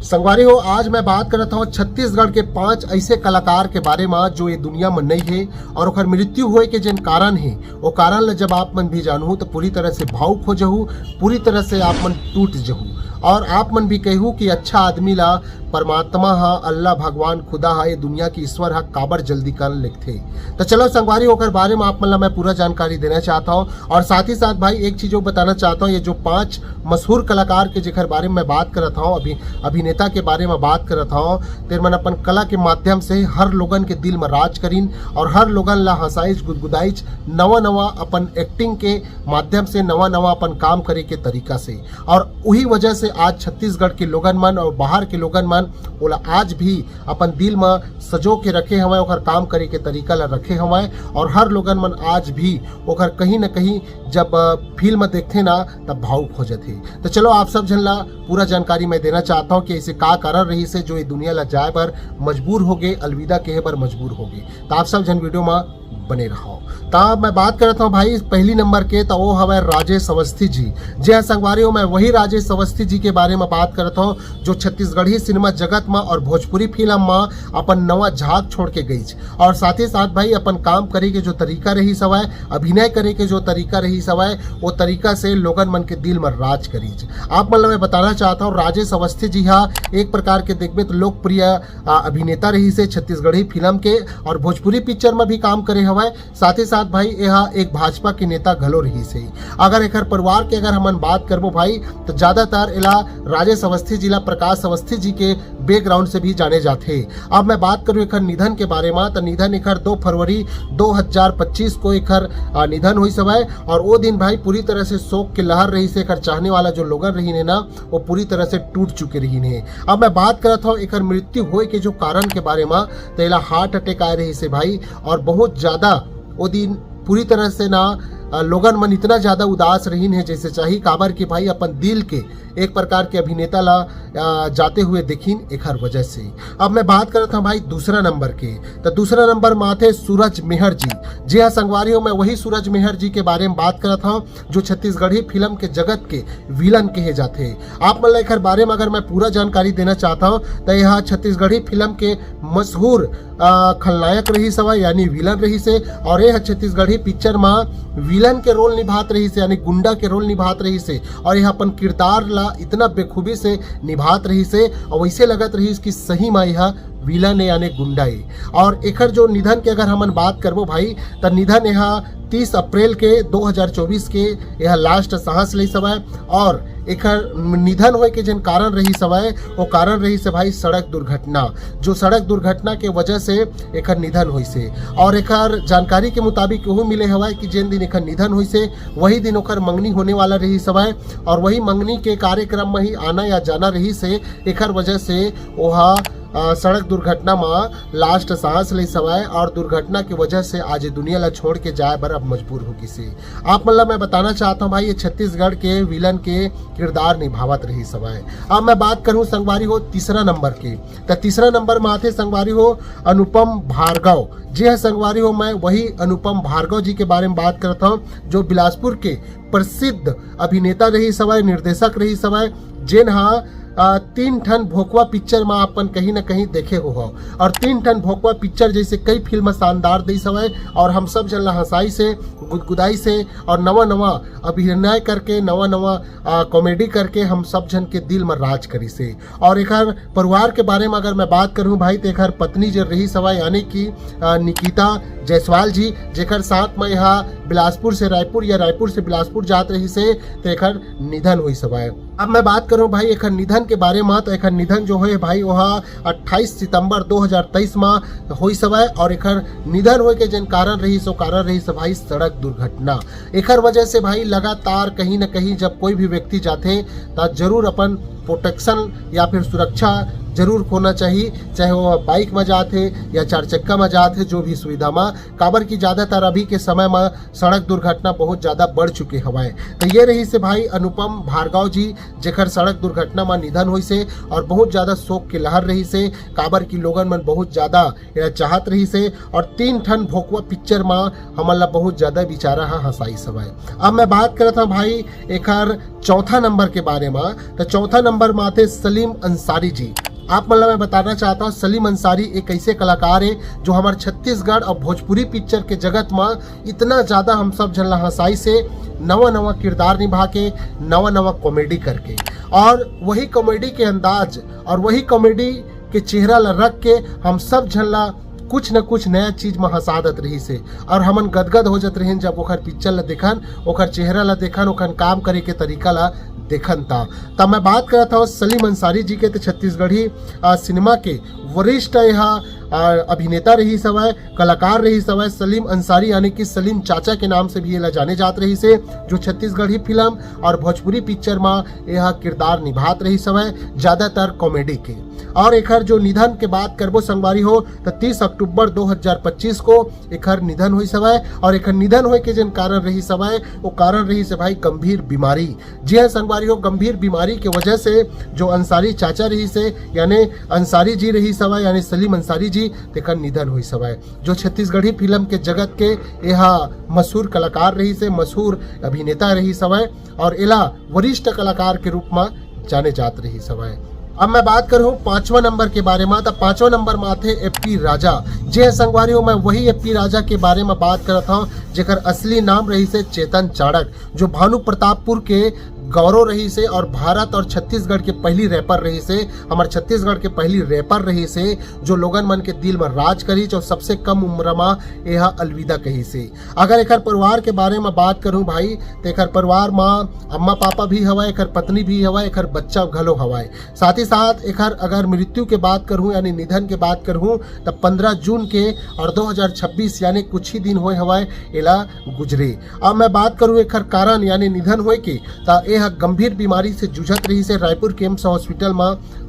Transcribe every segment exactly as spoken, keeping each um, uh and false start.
संगवारी हो, आज मैं बात करत हौं छत्तीसगढ़ के पांच ऐसे कलाकार के बारे मा जो ये दुनिया में नहीं है और ओकर मृत्यु होए के जेन कारण है, वो कारण ला जब आप मन भी जानहू तो पूरी तरह से भावुक हो जहू, पूरी तरह से आप मन टूट जहू और आप मन भी कहू कि अच्छा आदमी ला परमात्मा हा, अल्लाह भगवान खुदा हा, ये दुनिया के ईश्वर हा काबर जल्दी कर लेथे। तो चलो संगवारी, ओकर बारे में आप मन ला मैं पूरा जानकारी देना चाहता हूँ और साथ ही साथ भाई एक चीज और बताना चाहता हूँ, ये जो पांच मशहूर कलाकार के जेकर बारे में मैं बात करत हौं, अभी अभिनेता के बारे में बात करत हौं, तेर मन अपन कला के माध्यम से हर लोगन के दिल में राज करिन और हर लोगन ला हंसाइच, गुदगुदाइच, नवा नवा अपन एक्टिंग के माध्यम से, नवा नवा अपन काम करे के तरीका से। और उही वजह से आज छत्तीसगढ़ के लोगन मन और बाहर के लोगन मन ओला आज भी अपन दिल में सजो के रखे हवय, ओकर काम करे के तरीका ला रखे हवय और हर लोगन मन आज भी ओकर कहीं न कहीं जब, अ, फिल्म देखथे ना, तब भावुक हो जाथे। तो चलो, आप सब झन ला पूरा जानकारी मैं देना चाहता हूँ कि ऐसे का कारण रहिस हे जो ये दुनिया ला जाए बर मजबूर हो गए, अलविदा कहे बर मजबूर हो गए। तो आप सब झन वीडियो में बने रहो। तो मैं बात करत हूँ भाई पहली नंबर के, तो वो हवय राजेश अवस्थी जी। जी हाँ संगवारी हो, मैं वही राजेश अवस्थी जी के बारे में बात करत हूँ जो छत्तीसगढ़ी सिनेमा जगत में और भोजपुरी फिल्म में अपन नवा झाग छोड़ के गईच। और साथ ही साथ भाई अपन काम करे के जो तरीका रहिस हवय, अभिनय करे के जो तरीका रहिस हवय, वो तरीका से लोगन मन के दिल में राज करीच। आप मन ला मैं बताना चाहता हूँ, राजेश अवस्थी जी हा एक प्रकार के देखबे तो लोकप्रिय, आ, अभिनेता रहिस हे छत्तीसगढ़ी फिल्म के और भोजपुरी पिक्चर में भी काम करे हवय। साथ ही साथ भाई एहा एक भाजपा के नेता घलो रहिस हे। अगर एकर परिवार के अगर हमन बात करबो भाई, तो ज्यादातर एला राजेश अवस्थी जी ला प्रकाश अवस्थी जी के बैकग्राउंड से भी जाने जाथे। अब मैं बात करूँ एकर निधन के बारे में, तो निधन एकर दो फरवरी दो हज़ार पच्चीस को एकर, आ, निधन होइस हवय। और वो दिन भाई पूरी तरह से शोक के लहर रहिस हे, एकर चाहने वाला जो लोगन रहिन हे ना, वो पूरी तरह से टूट चुके रहिन हे। अब मैं बात करत हूँ एकर मृत्यु होए के जो कारण के बारे में, तो एला हार्ट अटैक आए रहिस हे भाई, और बहुत ज्यादा वो दिन पूरी तरह से ना, अ, लोगन मन इतना ज्यादा उदास रहिन हे जैसे चाही, काबर कि भाई अपन दिल के एक प्रकार के अभिनेता ला, अ, जाते हुए देखिन एकर वजह से। अब मैं बात करत हूँ भाई दूसरा नंबर के, तो दूसरा नंबर में आथे सूरज मेहर जी। जी हाँ संगवारी हो, मैं वही सूरज मेहर जी के बारे में बात करत हूँ जो छत्तीसगढ़ी फिल्म के जगत के विलन कहे जाथे। आप मन ला एकर बारे में अगर मैं पूरा जानकारी देना चाहता हूँ, तो यह छत्तीसगढ़ी फिल्म के मशहूर, अ, खलनायक रहिस हवय, यानी विलन रहिस हे, और यह छत्तीसगढ़ी पिक्चर में विलन के रोल निभात रहिस हे, यानी गुंडा के रोल निभात रहिस हे, और यह अपन किरदार ला इतना बेखूबी से निभात रहिस हे, और वैसे लगत रहिस कि सही में यह विलन हे, यानी गुंडा हे। और एकर जो निधन के अगर हमन बात करबो भाई, त निधन यह तीस अप्रैल के दो हज़ार चौबीस के यह लास्ट सांस लेस हवय। और एकर निधन होए के जेन कारण रहिस हवय, वो कारण रहिस हे भाई सड़क दुर्घटना, जो सड़क दुर्घटना के वजह से एकर निधन होइस हे। और एकर जानकारी के मुताबिक यहू मिले हवय कि जेन दिन एकर निधन होइस हे, वही दिन ओकर मंगनी होने वाला रहिस हवय, और वही मंगनी के कार्यक्रम में ही आना या जाना रहिस हे, एकर वजह से ओहा, अ, सड़क दुर्घटना में लास्ट सांस लेस हवय और दुर्घटना के वजह से आज ये दुनिया ला छोड़ के जाए बर अब मजबूर हो गिस हे। आप मन ला मैं बताना चाहता हूँ भाई, ये छत्तीसगढ़ के विलन के किरदार निभावत रहिस हवय। अब मैं बात करूँ संगवारी हो तीसरा नंबर के, तो तीसरा नंबर में आथे संगवारी हो अनुपम भार्गव। जी हाँ संगवारी हो, मैं वही अनुपम भार्गव जी के बारे में बात करत हूँ जो बिलासपुर के प्रसिद्ध अभिनेता रहिस हवय, निर्देशक रहिस हवय, जेन हा, अ, तीन ठन भोकवा पिक्चर में अपन कहीं ना कहीं देखे हो हो। और तीन ठन भोकवा पिक्चर जैसे कई फिल्म शानदार देस हवय और हम सब झन ला हंसाइस हे, गुदगुदाइस हे और नवा नवा अभिनय करके, नवा नवा, अ, कॉमेडी करके हम सब झन के दिल में राज करिस हे। और एकर परिवार के बारे में अगर मैं बात करूँ भाई, तो एकर पत्नी जो रहिस हवय यानी कि, अ, निकिता जायसवाल जी, जेकर साथ में यहाँ बिलासपुर से रायपुर या रायपुर से बिलासपुर जात रहिस हे, तो एकर निधन होइस हवय। अब मैं बात करूँ भाई एकर निधन के बारे में, तो एकर निधन जो होए भाई, वह अट्ठाईस सितंबर दो हज़ार तेईस में होइस हवय और एकर निधन होए के जेन कारण रहिस, वो कारण रहिस भाई सड़क दुर्घटना। एकर वजह से भाई लगातार कहीं न कहीं जब कोई भी व्यक्ति जाथे, त जरूर अपन प्रोटेक्शन या फिर सुरक्षा जरूर खोना चाहिए, चाहे वो बाइक में जात हे या चार चक्का में जात हे, जो भी सुविधा में। काबर कि ज्यादातर अभी के समय में सड़क दुर्घटना बहुत ज्यादा बढ़ चुके हवय। तो ये रहिसे भाई अनुपम भार्गव जी, जेकर सड़क दुर्घटना में निधन होइसे और बहुत ज्यादा शोक के लहर रहिसे, काबर कि लोगन मन बहुत ज्यादा एला चाहत रहिसे और तीन ठन भोकवा पिक्चर में हमन ला बहुत ज्यादा बेचारा ह हंसाइस हवय। अब मैं बात करत हंव भाई एकर चौथा नंबर के बारे में। तो चौथा नंबर में आथे सलीम अंसारी जी। आप मन ला मैं बताना चाहत हंव, सलीम अंसारी एक ऐसे कलाकार हे, जो हमर छत्तीसगढ़ और भोजपुरी पिक्चर के जगत में इतना ज्यादा हम सब झन ला हंसाइसे, नवा नवा किरदार निभा के, नवा नवा कॉमेडी करके, और वही कॉमेडी के अंदाज और वही कॉमेडी के चेहरा ला रख के हम सब झन ला कुछ न कुछ नया चीज में हंसा देत रहिसे, और हमन गदगद हो जात रहिन जब ओकर पिक्चर ला देखन, ओकर चेहरा ला देखन, ओकर काम करे के तरीका ला देखन। ता तब मैं बात करत हंव सलीम अंसारी जी के, तो छत्तीसगढ़ी आ, सिनेमा के वरिष्ठ यह आ, अभिनेता रहिस हवय, कलाकार रहिस हवय। सलीम अंसारी यानी कि सलीम चाचा के नाम से भी एला जाने जात रहिसे, जो छत्तीसगढ़ी फिल्म और भोजपुरी पिक्चर में यह किरदार निभात रहिस हवय, ज्यादातर कॉमेडी के। और एकर जो निधन के बात करबो संगवारी हो, तो तीस अक्टूबर दो हज़ार पच्चीस को एकर निधन होइस हवय। और एकर निधन होए के जेन कारण रहिस हवय, वो कारण रहिस हे भाई गंभीर बीमारी। जी हाँ संगवारी हो, गंभीर बीमारी के वजह से जो अंसारी चाचा रहिसे, यानी अंसारी जी रहिस हवय, यानी सलीम अंसारी जी, तेकर निधन होइस हवय, जो छत्तीसगढ़ी फिल्म के जगत के एहा मशहूर कलाकार रहिसे, मशहूर अभिनेता रहिस हवय और एला वरिष्ठ कलाकार के रूप में जाने जात रहिस हवय। अब मैं बात करूं पांचवा नंबर के बारे में, तो पांचवा नंबर में आथे एपी राजा। जे संगवारी हो, मैं वही एपी राजा के बारे में बात करत हंव, जेकर असली नाम रहिसे चेतन चाणक, जो भानु प्रतापपुर के गौरव रहिसे और भारत और छत्तीसगढ़ के पहली रैपर रहिसे, हमर छत्तीसगढ़ के पहली रैपर रहिसे, जो लोगन मन के दिल में राज करिस और सबसे कम उम्र में एहा अलविदा कहिसे। अगर एकर परिवार के बारे में बात करूं भाई, तो एकर परिवार में अम्मा पापा भी हवय, एकर पत्नी भी हवय, एकर बच्चा घलो हवय। साथ ही साथ एकर अगर मृत्यु के बात करूं यानी निधन के बात करूं, तो पन्द्रह जून के और दो हज़ार छब्बीस यानी कुछ ही दिन होए हवय एला गुजरे। अब मैं बात करूं एकर कारण यानी निधन होए के, त एह गंभीर बीमारी से जूझत रहिसे, रायपुर के एम्स हॉस्पिटल म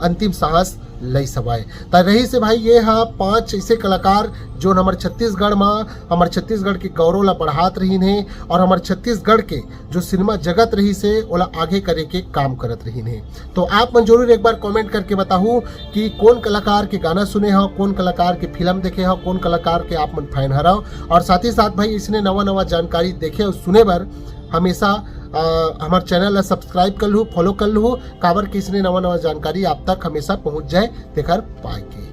अंतिम सांस लइस हवय। त रहिसे भाई, ये ह पांच ऐसे कलाकार जो हमर छत्तीसगढ़ म, हमर छत्तीसगढ़ के गौरव ला बढ़ात रहिन हे और हमर छत्तीसगढ़ के जो सिनेमा जगत रहिसे ओला आगे करे के काम करत रहिन हे। तो आप मन जरूर एक बार कमेंट करके बताहू कि कोन कलाकार के गाना सुने हव, कोन कलाकार के फिल्म देखे हव, कोन कलाकार के आप मन फैन हरव। और साथ ही साथ भाई, इसने नवा नवा जानकारी देखे और सुने बर हमेशा, अ, हमर चैनल ला सब्सक्राइब कर लहू, फॉलो कर लहू, काबर कि इसने नवा नवा जानकारी आप तक हमेशा पहुंच जाए तेकर पाए के।